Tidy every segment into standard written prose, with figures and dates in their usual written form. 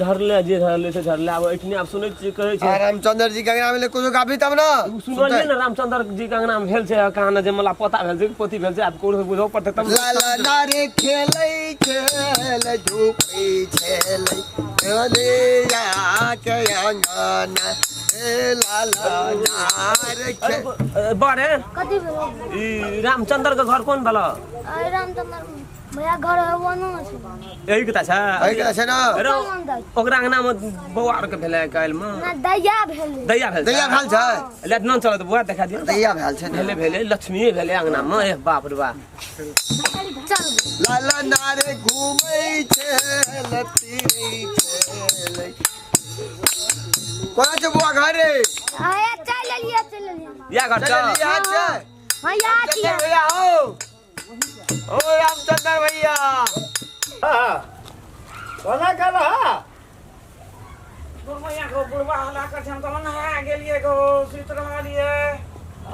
झरले जे झरले से झरले आब एठने आब सुनै छियै कहै छै आ रामचंद्र जी के अंगना में कुछो गाबी तब ना उ सुनलियै ने रामचंद्र जी के अंगना में भेल छै कहाँ जे मला पोता भेल छै पोती भेल छै आब कोनो बुझो पड़तै तब लाला नारे खेलै खेल धूपै छेलै चलिया के अंगना हे लाला नारे खेल बड़े कथी भेलो ई रामचंद्र के घर कोन भेल अरे रामचंद्र भैया घर है वो न छै एही के त छै एही के छै ना रे ओकरा अंगना में बौआ आर के भेलै काल्हि में ना दैया भेलै दैया भेल दैया भेल छै ले न चल त बौआ देखा दियौ दैया भेल छै भेलै भेलै लक्ष्मीए भेलै अंगना में ए बाप रे बाप चल लाला नारे घूमै छै लतीरै छेलै कोना छै बौआ घर रे आया चल लिया चल लिया या घर चल छ यहाँ छै हां या रामचंद्र भैया हो ओ रामचंद्र भैया कोना गेल हा मैया गो बुढ़वा हल्ला कर हम तो नहा गेलिए गो सुत रहलिए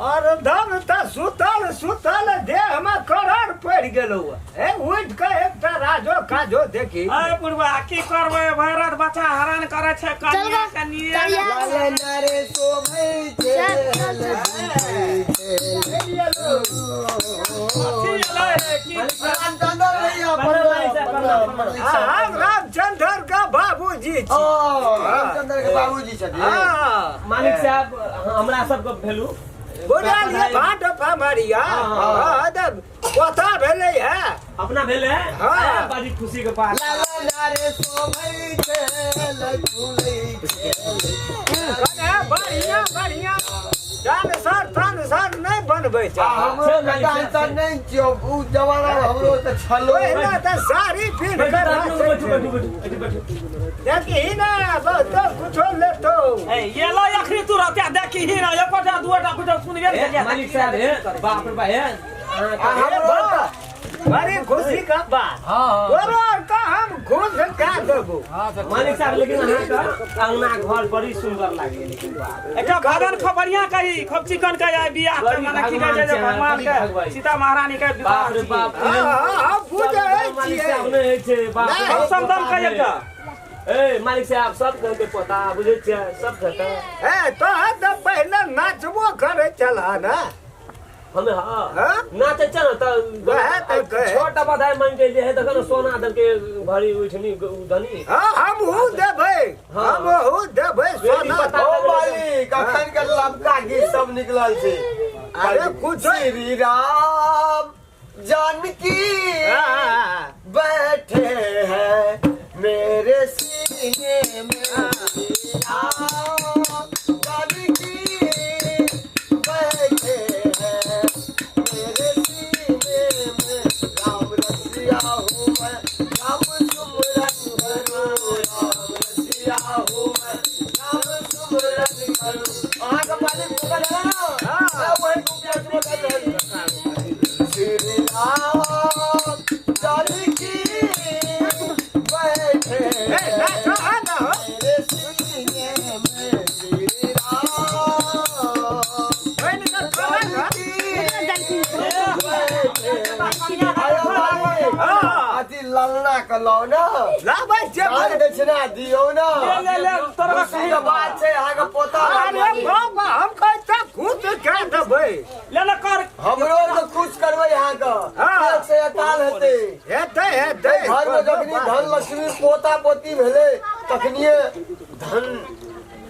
अरे धन तऽ सुतल सुतल देह में करड़ पड़ि गेलौ ए उठि कऽ एकटा राजो काजो देखी अरे बुढ़वा की करबै भैरत बच्चा हरान करे छै चल कनिया गा कनिया चल या लाला नारे शोभै छै चल, चल, अथी एलै की रामचंद्र भैया प्रणाम प्रणाम हम रामचंद्र के बाबूजी छी ओ रामचंद्र के बाबूजी छथिन हाँ मालिक साहब हमरा सबके भेलू बुझलियै भाट फमरिया हाँ तऽ पोता भेलै है अपना भेलै हाँ। बड़ी खुशी के बात लाला नारे शोभै छै झूलै छै कने बढ़िया बढ़िया डांसर तानसर नहि बनबै छै हमरो के डांसर नहि छियौ उ जमाना मे हमरो तऽ छलो ओहिना तऽ साड़ी पिन्ह बैठू कऽ बैठू नाचै बैठू छै। बैठू बैठू बैठू देखही ने बहुत कुछो लेतौ ए ये लो अखनी तू रहते देखी ही ना एकोटा दुओटा कुछो सुनबे ए, ने मालिक साहब हे बाप रे बा हे आ हमरो तऽ बड़ी खुशी का बात तोरो आर का हम खुश कए देबो मालिक साहब लेकिन अहाँके अंगना घर बड़ी सुंदर लागे लेकिन बाप एकटा भजन खूब बढ़िया कही खूब चिकन कही आइ बियाह के बड़ी मने की भगवान कहै छै जे छै, भगवान बड़ी के भगवान। सीता महारानी के विवाह बाप रे छियै। बाप हाँ हाँ हम बुझै मालिक छियै साहब नहि होइ छै बाप रे नहि, बाप, हम समदम पोता कही एकटा ए मालिक साहब सब कहते पोता बुझै छियै सब कहते ए तोहर तऽ पहिने नाचबो करै छलह ने हमे हाँ हाँ? नाचै छै ने तऽ वएह तऽ कहै। छोटा बधाई मांगि के लिए तखन ने सोना देलकै भरी उठनी धनी हाँ हमहूँ देबै हाँ। हमहूँ देबै सोना पता- ओ मालिक अखन के लमका गीत सब निकलल छै अरे कुछो श्री राम जानकी हाँ, बैठे हैं मेरे सीने में श्री राम जानकी बैठे हैं मेरे सीने में राम रसिया हूँ मैं राम सुमरन करो राम रसिया हूँ मैं राम सुमरन करो अहाँके मालिक पुकार है ना हाँ। वही पुकार श्री राम जानकी बैठे ए, नाचो हाँ ना हो। मेरे सीने में श्री राम पहिने तऽ कहै ने। जानकी बैठे आयो मालिक, हाँ। अथी ललना के लाउ ने लाबै छियै दान दक्षिणा दियौ ने ले ले ले तोरा खुशी के बात छै अहाँके पोता अरे बाबा हम कहै तऽ खुश कए देबै ले ले कर हमरो तऽ खुश करबै अहाँके हाँ। एक से अकाल हेतै हेतै हेतै घर में जखनी धन लक्ष्मी पोता पोती भेलै तखनिए धन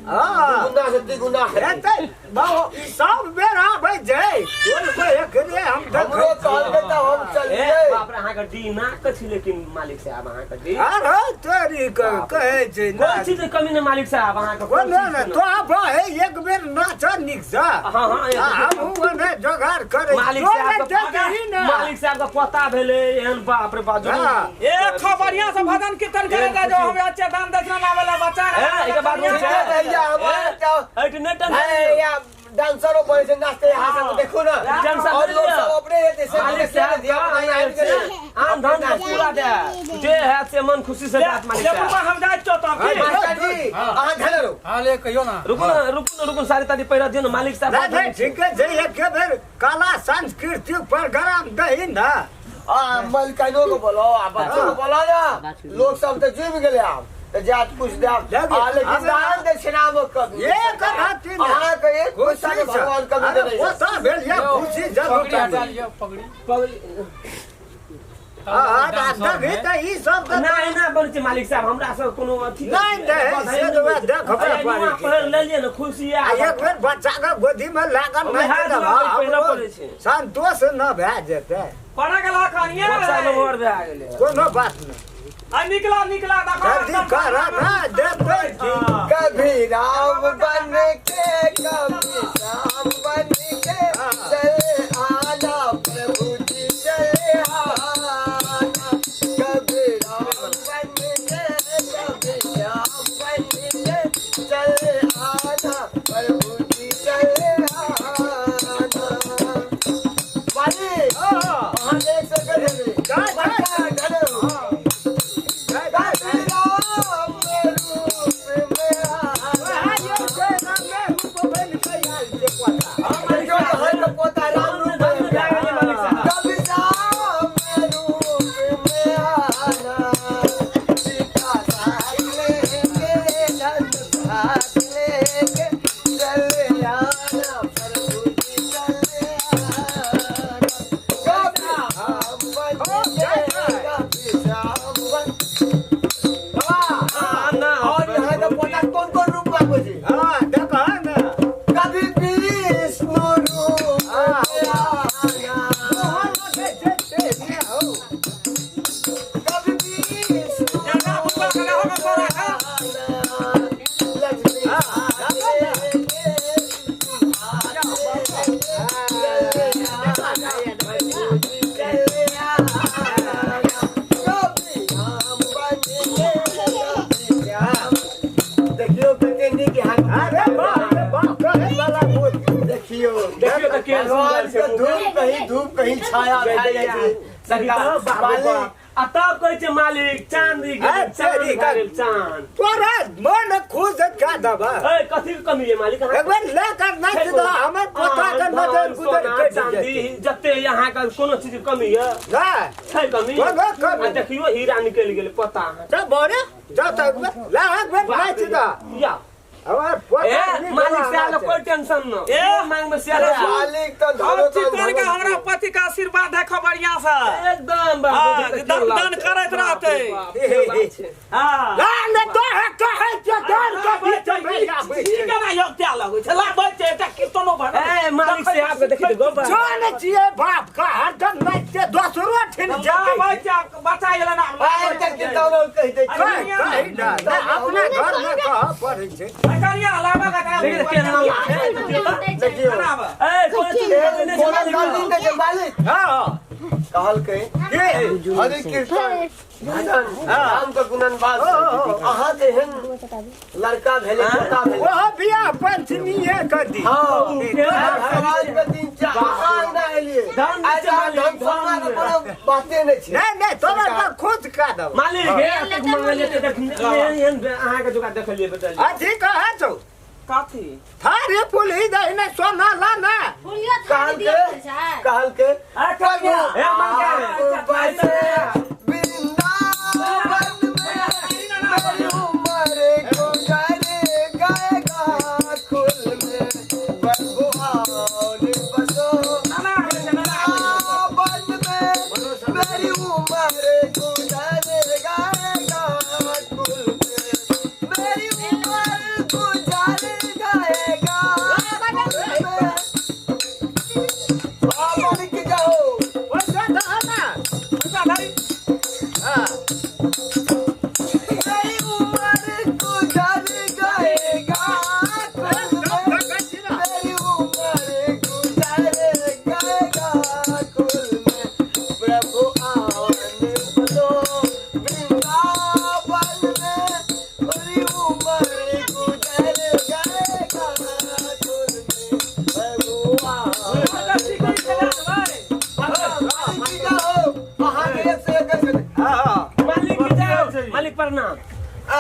हाँ दुगुना से तिगुना हेतै हेतै बाबू ई सब बेर आबै छै बोलबै एकरे हम हमरो देखै कहलकै तऽ हम ए चलियै बाप रे अहाँके डी नाक के छी लेकिन मालिक साहब अहाँके डी अरे तोरी के कहै छै कोन ना चीज के कमी नहि मालिक साहब अहाँके कोन कोनो चीज ने के तो आब हे एक बेर नाच नीक से हाँ हाँ हमहूँ ओने जोगाड़ करै मालिक तोरे साहब देखही के ने मालिक साहब के पोता भेलै एहन बाप रे बाप हाँ। ए खूब बढ़िया से भजन कीर्तन करे जा जो हमरा अच्छे दान दक्षिणा लावे ला बच्चा ए, एकर बाद बढ़िया छै। ठीके भैया हमर तऽ एहिठ नहि टेंशन हे लियौ। या डांसरो बनै छै नाचते यहाँ सब देखू ने टेंशन और नहि लोग लिअ। सब अपने हेतै से मालिक साहब धिया पुता आबि गेलै आन धन के पूरा दे जे है से मन खुशी से ले जात मालिक ले साहब बुढ़वा हम जाइ छियौ तब की मास्टर जी अहाँ ध्यान रहू हाँ ले कहियो ना रुकू ना रुकू ना रुकू सारी तारी पहिरा दियौ ने मालिक साहब नहीं नहीं ठीके छै एके बेर कला संस्कृति प्रोग्राम दही ना आ मलकाइनो के बोलो आ बच्चो के बोलो ना लोग सब तऽ जुमि गेलै आब तऽ जात कुछ देब आ लेकिन दान दक्षिणा मे कभी एक राति नहि। अहाँके एक पैसा खुशी के भगवान कभी अरे देने पोता भेल या खुशी जब पगड़ी हटा लिअ पगड़ी हाँ तऽ देखी तऽ ई सब तऽ ना एना बनै छै मालिक साहब हमरा सब कोनो अथी नहि नहि से तऽ वएह देखबे पड़ै छै। पढ़ लेलियै ने खुशी आ एक बेर बच्चा के गोदी में लागल ओहिमे नहि हाथ तऽ लऽ के पहिरऽ हमरो पड़ै छै। संतोष न भए जेतै पढ़े के लखनिए बच्चा नमहर भए गेलै कोनो बात नहि आ निकला निकला देखो जल्दी कर ना देतै की कभी राम बन के कभी श्याम बन के चले आना प्रभु जी चले आना कभी राम बन के कभी श्याम बन के चले आना प्रभु जी चले आना मालिक अहाँ देख सकैत हेबै जा, जा। बड़का घरो। कभी राम रूप में आना देखियौ अहाँके पोता राम रूप में भए गेलै मालिक साहब कभी राम रूप में आना सीता साथ लेके धन भात लेके चले आना प्रभु जी चले आना कभी राम बन के कभी श्याम बन ना और यहाँ के पोता कोन कोन रूप में आबै छै हाँ देखह ने कभी विष्णु रूप में आना कभी विष्णु ज्यादा बुआ के रहो के पड़ा है लक्ष्मी देखियो कते नीक यहाँ अरे बाप रे बाप कहै वाला बोल देखियो देखियौ तऽ केहन भगवान सुन्दर छै के धूप कहीं धूप कहीं छाया भए जाइ छै सरकार सरकार मालिक आ तब कहै छै मालिक चाँदी ए, गेल चाँद तेरी भए गेल चाँद तोरा मन खुश कऽ देबह ए कथी के कमी है मालिक एक बेर ले कर नाच दह हमर पोता के नजर गुजर कटि चाँदी जेतै जते यहाँ के कोनो चीज के कमी है नहि छै कमी कोनो कमी आ देखियो हीरा निकलि गेलै पता अहाँ चल बोरे जा तऽ एक बेर ले एक बेर नाच दह या हमर पोता ए नीक मालिक बना साहब कोई टेंशन न ए, मांग में से मालिक तऽ और धरो चितवन के हमरा पति के आशीर्वाद देखो बढ़िया से एकदम हाँ, दान दान करैत रहतै। हां ला ने तो है कहै छै डर के बीच में आबै ई छै केना योग त्या लगै छै ला बैठ छै एकटा कीर्तनो भजन ए मालिक साहब के देखी गो जोन छियै बाप का हरदम नाचते दोसरो ठिन ला जेतै बैठ छै बच्चा गेलै ना आइ तक कीर्तन और कहि दै छै कहि कहि ना नहि, अपना घर में कह पड़ै छै करिया लाबा का देखी केना लाग देखियो ए कोनो चीज के कमी नहि छै कोनो मालिक गलती नहि छै मालिक हाँ कहलकै के हरि कीर्तन भजन राम के गुणन बात अहाँ के एहन लड़का भेलै पोता भेलै ओहो बियाह पंचमीए कर दी हाँ समाज के दिन चार अहाँ अंगना एलियै धन आइ छै मालिक, धन सोना के कोनो बाते नहि छै नहि नहि तोरा तऽ खुद कऽ देब मालिक हे एतेक मंगल एते देख एहन अहाँके जोका देखलियै बतलियै अथी कहै छौ कथी थारी पुलही दही ने सोना ला ने फुलियो थारी दिअ कहलकै छै कहलकै आ करिया हे मालिक बसे वृंदावन में मेरी उम्र गुजर गएगा कुल में प्रभु आन बसो ना ना वृंदावन में मेरी उम्र गुजर गएगा कुल में मेरी उम्र गुजर जाएगा कुल में बाबा के जाओ पैसा दह ना पैसा धरी हाँ मेरी उम्र गुजर जाएगा कुल में मेरी उम्र गुजर जाएगा कुल में प्रभु आने बलो वृंदावन में मेरी उम्र गुजर जाएगा कुल में प्रभु आने अच्छा ठीक है भाई मालिक की जाओ अहाँ के एक से एक हाँ मालिक की जाओ मालिक प्रणाम आ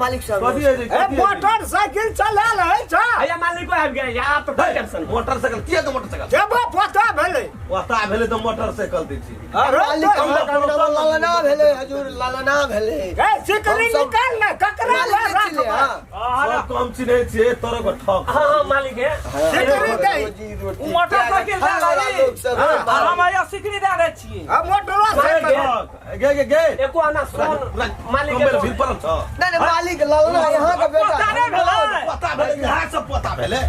मालिक साहब कथी है जे ए कथी है जे? मोटरसाइकिल चला रहै छ भैया मालिक आबि गेल आब तऽ कोई टेंशन नहीं। मोटरसाइकिल किया तऽ मोटरसाइकिल देबो पोता भेलै ओता भेलै तऽ मोटरसाइकिल दै छी अरे मालिक हमरा कंगना ललना भेलै हजूर ललना भेलै ए सिकरी हम सब- निकाल ना ककरा मालिक लग के छियै, राखबै हाँ। सब कम चिन्है छियै तोरा को ठक हाँ हाँ मालिक है सिकरी दे रोजी रोटी मोटरसाइकिल खाय वाला दे लोग सब है, आ हम आया सिकरी दे दै छियै आ मोटरसाइकिल ठक गे गे गे एको आना सोन मालिक कम बेर भीड़ पड़ल छ नहीं नहीं मालिक ललना यहाँ के बेटा पता नहि भेलै पता भेलै यहाँ सब पता भेलै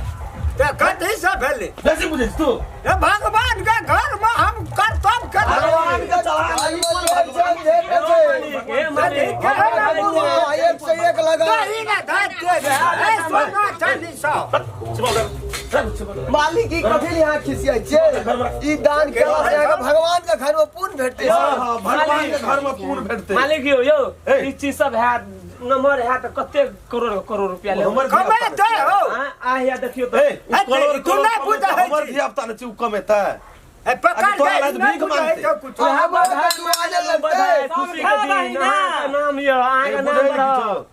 ते कथी से भेलै बेसी बुझै छी तू ए भगवान के घर में हम करतब कर भगवान के चढ़ा एक से एक छै। हे मालिक हाँ, एक से एक लगा दही ना धाते रे ए सोना चांदी सब मालिक ई कथी यहाँ खिसियाइ छियै ई दान केला से अहाँके भगवान के घर में पुण्य भेटतै हाँ हाँ भगवान के घर में पुण्य भेटतै मालिक यौ यौ ए। ई चीज सब है नंबर है तऽ कते करोड़ करोड़ रुपया लेबै हमर कमेतै हो हाँ, आ हिया देखियौ तऽ ए उ ए, करोड़ तू नहि करोड़ बुझै कमेतै, हमर छी। धिया पुता नहि छै उ कमेतै ए पकड़ अभी तोरा के लग नहि भीख बुझै मांगतै। छौ कुछो हमर के दुआ जे लगतै खुशी के दिन अहाँके नाम यऽ अहाँके नाम बुझै रहत छी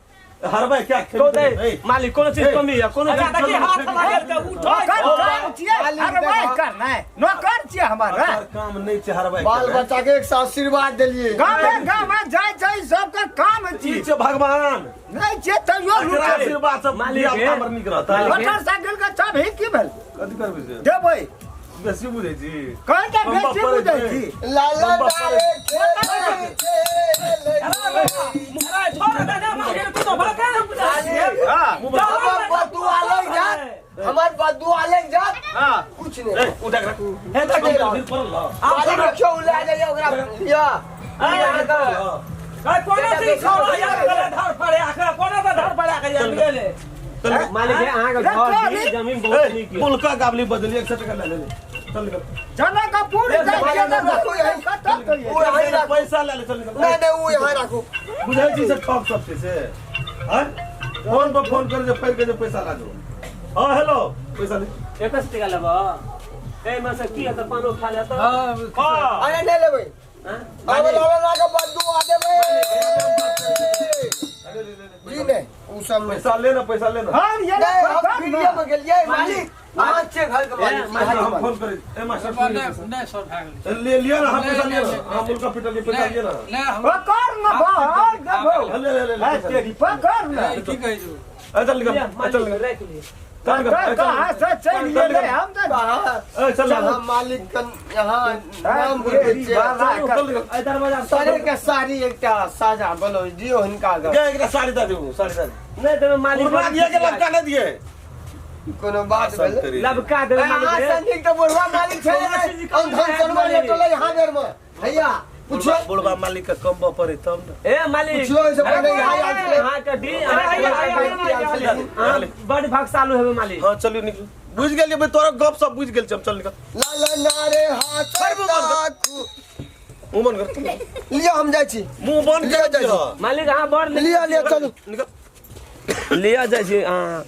हरबै क्या कहू दे मालिक कोनो चीज कमी यऽ कोनो अच्छा चीज देखी कमी हाथ लागल के उठो नौकर काम छियै मालिक हरवाइ देखो। करनाइ नौकर छियै हमारा काम नहि छै हरबै बाल बच्चा के एक साथ आशीर्वाद देलियै गामे गामे जाइ छै सबके काम ई छी छै भगवान नहि छै तैयो एकरा लुटै आशीर्वाद सब मालिक धिया पुता हे। बड़ नीक रहतै मालिक। मोटरसाइकिल के चाभी की भेल कथी करबै से देबै बेसी बुझै छी कहते हम बेसी बाप बुझै रे। छी ललना रे खेलै खेलै अरे छोड़ दे ना मालिक तू तो भड़के ना बुझा हाँ हमर बदुआ लग जात हमर बदुआ लग जात हाँ कुछ नहीं ए उठा के रख हे देख भीड़ पड़ल ल मालिक रखियो उ ले जाइए ओकरा लिअ अरे कोनो से छोड़ यार गले धर पड़े आखरा कोनो से धर पड़े के यार गेले चल मालिक हे अहाँके रे, घर चल। दी, जमीन बहुत नीक यऽ पुलका गाबली बदली 100 टका ले ले चल निकल जना का पूरी जाइ छियै तऽ राखू यहीं। कतऽ तो उ यहीं राखू पैसा ले ले चल निकल नहीं नहीं उ यहाँ राखू बुझै छी से ठक सब छै से हैं फोन पर फोन कर जे फैल के जे पैसा ला दो हां हेलो पैसा ले एकस टका लेबऽ एहिमे से की हेतै पानो खा लेतऽ हां अरे नहीं लेबै हाँ? अब ललना के बदुआ देबै जी नहीं उ सब नहीं पैसा ले ना पैसा ले ना हम ये नहीं हम वीडियो में गेलियै मालिक अहाँ छियै घर के मालिक मास्टर हम फोन करे ए मास्टर फोन नहीं सर भाग ले ले लिया ना हम पैसा लिया ना हम उनका पिटल के पैसा लिया ना नहीं हम पकड़ न बाहर देबो ले ले ले ले है तेरी पकड़ न की कहै छौ ए चल निकल लिअ, ए चल मालिक निकल राखि लिअ चल निकल ए चल कहाँ से चलि गेलै हम तऽ कहाँ ए चल निकल जहाँ मालिक के यहाँ नाम बुझै तेरी छियै बाला चल निकल एहि दरवाजा सारे के साड़ी एकटा साजा ब्लाउज दियौ हिनका के गे एकरा साड़ी दे देबू साड़ी दे दे नहि देबै मालिक पुरना दिए के लड़का नहीं दिए कोनो बात भेलै लबका देबै अहाँ मालिक से नीक तऽ बुढ़वा मालिक छै ने अंधन सनवा लेटल यहाँ बेर में भैया पूछो बुढ़वा मालिक के कम पड़े तब ना ए मालिक पूछियो एहिसँ पहिने यहाँ आयल छलै अहाँके डी अहाँ बड भागशालू हेबै मालिक हां चलियो निकल बुझ गेलियै भाई तोरा गप सब बुझ गेल छी हम चल निकल ललना रे हाथ ताकू मुंह बंद कर लिअ हम जाइ छी मुंह बंद लिअ कर जाइ छी मालिक अहाँ बड़ लिअ लिअ चलू निकल लिअ जाइ छी अहाँ